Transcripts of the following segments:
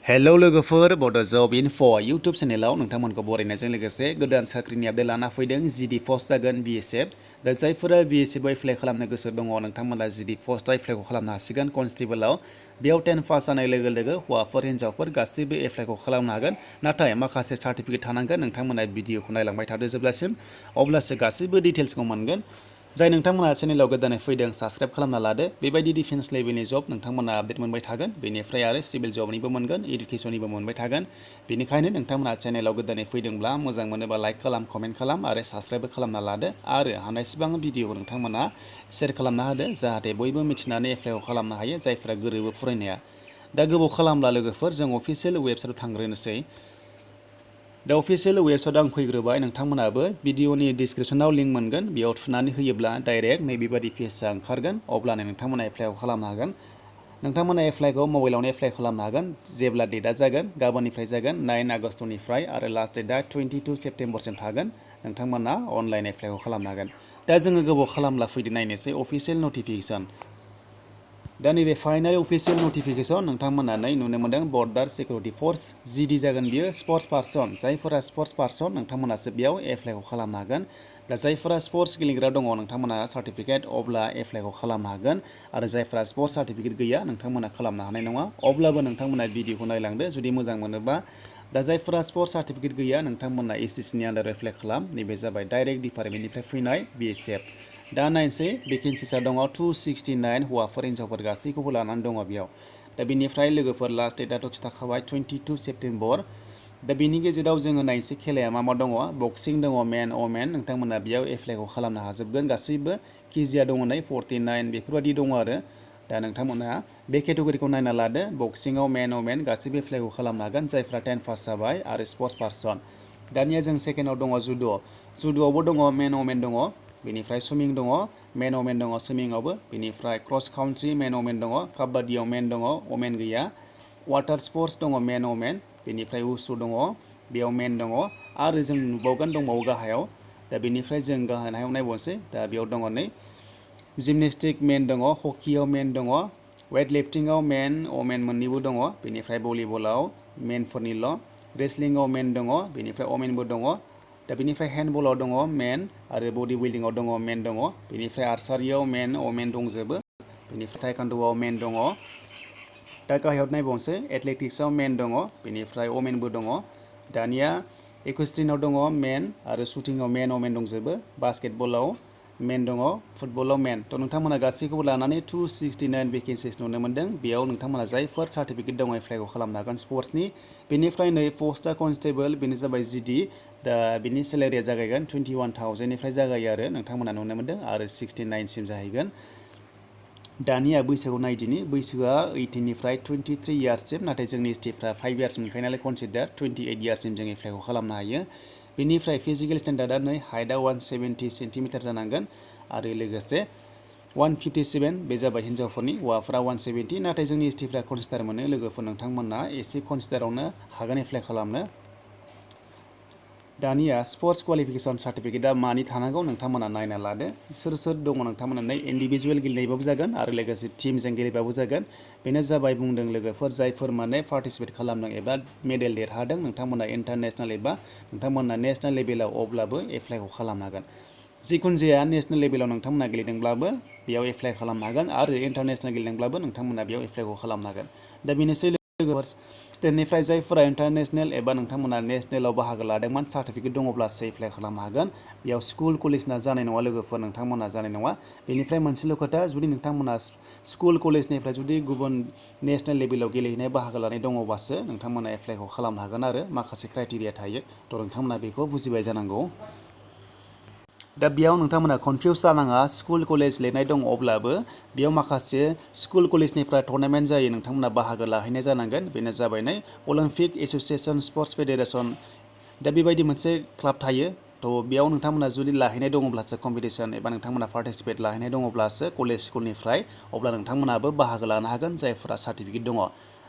Hello लोगोफोर बड' जब enough' YouTube चेनेलाव नोंथांमोनखौ बरायनायजों लोगोसे गोदान साख्रिनि आपडेट लाना फैदों जिडि पस्ट जागोन BSF दा जायफोरा BSF आव एप्लाइ खालामनो गोसो दङ नोंथांमोना जिडि पस्टआव एप्लाइखौ खालामनो हासिगोन कनस्टेबलाव बेयाव 10 पास जानाय लोगो लोगो हौवाफोर हिन्जावफोर गासैबो एप्लाइखौ खालामनो हागोन नाथाय माखासे सार्टिफिकेट थानांगोन नोंथांमोना भिडिअखौ नायलांबाय थादो जोबजासिम अब्लासो गासैबो डिटेल्सखौ मोनगोन जाय नोंथांमोना चेनेलाव गोदानै फैदों साबस्क्राइब खालामना लादो बेबायदि डिफेन्स लेभेलनि जब नोंथांमोना आपडेट मोनबाय थागोन बेनिफ्राय आरो सिभिल जबनिबो मोनगोन इडुकेसननिबो मोनबाय थागोन बेनिखायनो नोंथांमोना चेनेलाव गोदानै फैदोंब्ला मोजां मोनोबा लाइक खालाम कमेन्ट खालाम आरो साबस्क्राइबबो खालामना लादो आरो हानायसिबां भिडिअखौ नोंथांमोना शेयार खालामना होदो जाहाथे बयबो मिथिनानै एप्लाइखौ खालामनो हायो जायफोरा गोरोबो फरायनाया दा गोबाव खालामब्ला लोगोफोर जों अफिसियेल वेबसाइटआव थांग्रोनोसै दा अफिसियेल वेबसाइटआव आं फैग्रोबाय नोंथांमोनाबो भिडिअनि डिसक्रिपसनाव लिंक मोनगोन बेयाव थुनानै होयोब्ला डाइरेक्ट नैबेबादि पेजआ ओंखारगोन अब्लानो नोंथांमोना एप्लाइखौ खालामनो हागोन नोंथांमोना एप्लाइखौ मबाइलावनो एप्लाइ खालामनो हागोन जेब्ला डेटआ जागोन गाबोननिफ्राय जागोन 9 आगस्टनिफ्राय आरो लास्ट डेटआ 22 सेप्तेम्बरसिम थागोन नोंथांमोना अनलाइन एप्लाइखौ खालामनो हागोन दा जोङो गोबाव खालामब्ला फैदो नायनोसै अफिसियेल नटिफिकेसन दा नैबे फाइनाल अफिसियेल नटिफिकेसन नोंथांमोना नुनो मोनदों बर्डार सिकिउरिटि फर्स जिडि जागोन बियो स्पर्ट्स पार्सन जायफोरा स्पर्ट्स पार्सन नोंथांमोनासो बेयाव एप्लाइखौ खालामनो हागोन दा जायफोरा स्पर्ट्स गेलेग्रा दङ नोंथांमोना सार्टिफिकेट अब्ला एप्लाइखौ खालामनो हागोन आरो जायफोरा स्पर्ट्स सार्टिफिकेट गैया नोंथांमोना खालामनो हानाय नङा अब्लाबो नोंथांमोना भिडिअखौ नायलांदो जुदि मोजां मोनोबा दा जायफोरा स्पर्ट्स सार्टिफिकेट गैया नोंथांमोना एसएससिनि आन्डार एप्लाइ खालाम नैबे जाबाय डाइरेक्ट डिपार्टमेन्टनिफ्राय फैनाय BSF दा नायनोसै भेकेन्सिसा दङ 269 हौवाफोर हिन्जावफोर गासैखौबो लानानै दङ बेयाव दा बेनिफ्राय लोगोफोर लास्ट डेटआथ' खिथाखाबाय 22 सेप्तेम्बर दा बेनि गेजेराव जोङो नायनोसै खेलाया मा दङ बक्सिं दङ मेन वमेन नोंथांमोना बेयाव एप्लाइखौ खालामनो हाजोबगोन गासैबो केजिया दङ 49 बेफोरबायदि दङ आरो दा नोंथांमोना बे केटेगरिखौ नायना लादो बक्सिंआव मेन वमेन गासैबो एप्लाइखौ खालामनो हागोन जायफ्रा 10 पास जाबाय आरो स्पर्ट्स पार्सन दानिया जों सेकेन्डआव दङ जुड'आवबो दङ मेन वमेन दङ बेनिफ्राय सुइमिं दङ मेन वमेन दङ सुइमिंआवबो बेनिफ्राय क्रस काउन्ट्रि मेन वमेन दङ काबाड्डियाव मेन दङ वमेन गैया वाटार स्पर्ट्स दङ मेन वमेन बेनिफ्राय उसु दङ बेयाव मेन दङ आरो जों नुबावगोन दंबावो गाहायाव दा बेनिफ्राय जों गाहायाव नायबावनोसै दा बेयाव दङ नै जिमनेस्टिक मेन दङ हकियाव मेन दङ वेट लिफ्टिंआव मेन वमेन मोननैबो दङ बेनिफ्राय भलिबलाव मेनफोरनिल' रेसलिंआव मेन दङ बेनिफ्राय वमेनबो दङ दा बेनिफ्राय हेन्डबलाव दङ मेन आरो बडि बिल्डिंआव दङ मेन दङ बेनिफ्राय आर्सारियाव मेन वमेन दंजोबो बेनिफ्राय टाइकान्ड'आव मेन दङ दा गाहायाव नायबावनोसै एथलेटिक्सआव मेन दङ बेनिफ्राय वमेनबो दङ दानिया इकुवेस्ट्रिनाव दङ मेन आरो शुटिंआव मेन वमेन दंजोबो बास्केटबलाव मेन दङ फुटबलाव मेन थ' नोंथांमोना गासैखौबो लानानै 269 भेकेन्सिस नुनो मोनदों बेयाव नोंथांमोना जायफोर सार्टिफिकेट दङ एप्लाइखौ खालामनो हागोन स्पर्ट्सनि बेनिफ्राय नै पस्टआ कनस्टेबल बेनो जाबाय जिडि दा बिनि सेलारिया जागायगोन 21,000 निफ्राय जागायो आरो नोंथांमोना नुनो मोनदों आरो 69 सिम जाहैगोन दानिया बैसोखौ नायदिनि बैसोआ 18 निफ्राय 23 इयार्ससिम नाथाय जोंनि स्टेटफ्रा 5 इयार्स मोनखायो नालाय कनसिडार 28 इयार्ससिम जों एप्लाइखौ खालामनो हायो बेनिफ्राय फिजिकेल स्टेन्डार्डआ नै हाइटआ 170 सेन्टिमिटार जानांगोन आरो लोगोसे 157 बे जाबाय हिन्जावफोरनि हौवाफोरा 170 नाथाय जोंनि एसटिफ्रा कनसिडार मोनो लोगोफोर नोंथांमोना एसे कनसिडारावनो हागोन एप्लाइ खालामनो दानिया स्पर्ट्स क्वालिफिकेसन सार्टिफिकेटआ मानि थानांगौ नोंथांमोना नायना लादो सोर दङ नोंथांमोना इन्डिभिजुवेल गेलेनायबाबो जागोन आरो लोगोसे टीमजों गेलेबाबो जागोन बेनो जाबाय बुंदों लोगोफोर जायफोर माने पार्टिसिपेट खालामदों एबा मेडेल देरहादों नोंथांमोना इन्टारनेसनेल एबा नोंथांमोना नेसनेल लेभेलाव अब्लाबो एप्लाइखौ खालामनो हागोन जिखुनु जाया नेसनेल लेभेलाव नोंथांमोना गेलेदोंब्लाबो बेयाव एप्लाइ खालामनो हागोन आरो इन्टारनेसनेल गेलेदोंब्लाबो नोंथांमोना बेयाव एप्लाइखौ खालामनो हागोन दा बेनोसै लोगोफोर स्टेटनिफ्राय जायफोरा इन्टारनेसनेल एबा नोंथांमोना नेसनेलाव बाहागो लादोंमोन सार्टिफिकेट दङब्लासो एप्लाइ खालामनो हागोन बेयाव स्कुल कलेजना जानाय नङा लोगोफोर नोंथांमोना जानाय नङा बेनिफ्राय मोनसेल' खोथा जुदि नोंथांमोना स्कुल कलेजनिफ्राय जुदि गुबुन नेसनेल लेभेलाव गेलेहैनाय बाहागो लानाय दङबासो नोंथांमोना एप्लाइखौ खालामनो हागोन आरो माखासे क्राइटेरिया थायो थ' नोंथांमोना बेखौ बुजिबाय जानांगौ दा बेयाव नोंथांमोना कनफिउस जानाङा स्कुल कलेज लिरनाय दं अब्लाबो बेयाव माखासे स्कुल कलेजनिफ्राय टुर्नामेन्ट जायो नोंथांमोना बाहागो लाहैनाय जानांगोन बेनो जाबाय नै अलिम्पिक एस'सिएशन स्पर्ट्स फेडारेसन दा बेबायदि मोनसे क्लाब थायो थ' बेयाव नोंथांमोना जुदि लाहैनाय दङब्लासो कम्पिटिसन एबा नोंथांमोना पार्टिसिपेट लाहैनाय दङब्लासो कलेज स्कुलनिफ्राय अब्ला नोंथांमोनाबो बाहागो लानो हागोन जायफोरा सार्टिफिकेट दङ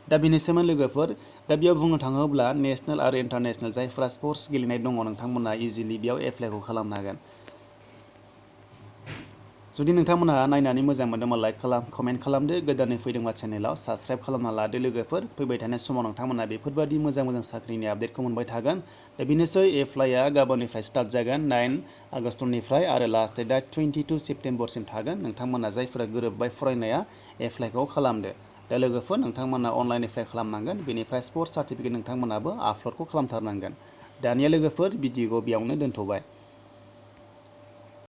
दा बेनिसोमोन लोगोफोर दा बेयाव बुंनो थाङोब्ला नेसनेल आरो इन्टारनेसनेल जायफोरा स्पर्ट्स गेलेनाय दङ नोंथांमोना इजिलि बेयाव एप्लाइखौ खालामनो हागोन जुदि नोंथांमोना नायनानै मोजां मोनदोंबा लाइक खालाम, कमेन्ट खालामदो, गोदानै फैदोंबा चेनेलाव साबस्क्राइब खालामना लादो लोगोफोर। फैबाय थानाय समाव नोंथांमोना बेफोरबायदि मोजां साख्रिनि आपडेटखौ मोनबाय थागोन। दा बेनोसै एप्लाइआ गाबोननिफ्राय स्टार्ट जागोन 9 आगस्टनिफ्राय आरो लास्ट डेटआ 22 सेप्तेम्बरसिम थागोन। नोंथांमोना जायफोरा गोरोबबाय फरायनाया एप्लाइखौ खालामदो। दा लोगोफोर नोंथांमोना अनलाइन एप्लाइ खालामनांगोन, बेनिफ्राय स्पर्ट्स सार्टिफिकेट नोंथांमोनाबो आपल'डखौ खालामथारनांगोन। दानिया लोगोफोर भिडिअखौ बेयावनो दोनथ'बाय।